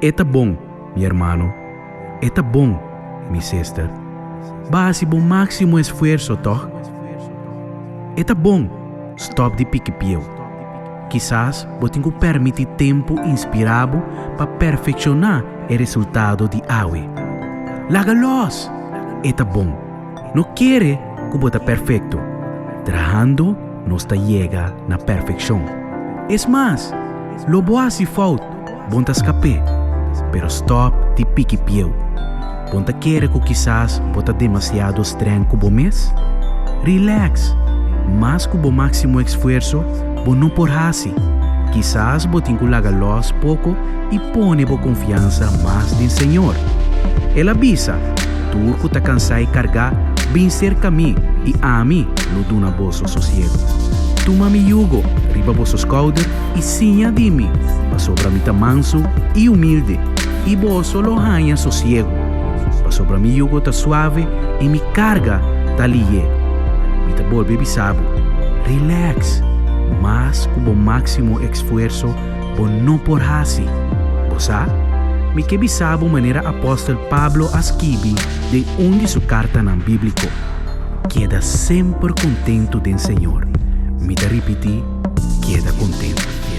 E ta bon, mi hermano. E ta bon, mi sister. B'a hasi bo máksimo esfuerso, tòg? E ta bon, stòp di piki pieu. Kisas bo tin ku pèrmití tempu inspirá bo pa perfekshoná e resultado di awe. Laga lòs! E ta bon. No kere ku bo ta perfekto. Trahando nos ta yega na perfekshon. Es mas, lo bo hasi fout, bon ta skap'é. Pero stòp di piki pieu. Bon ta kere ku kisas bo ta demasiado strèng ku bo mes? Rilèks! Mas ku bo máksimo eksfuerso, bo no por hasi. Kisas bo tin ku laga lòs poko i pone bo konfiansa mas den Señor. El a bisa, Tur ku ta kansá i kargá, bin serka mi, i ami lo duna boso sosiegu. Tuma mi yugo riba boso skouder i siña di mi, pasobra mi ta mansu i humilde, i boso lo haña sosiegu. Pasobra mi yugo ta suave i mi karga ta lihé. Mi ta bolbe bisa bo, Rilèks! Mas ku bo máksimo eksfuerso bo no por hasi. Bo sa? Mi ke bisa bo manera apòstel Pablo a skibi den un di su kartanan bíbliko, Keda semper kontentu den Señor. Mi ta ripití, keda kontentu.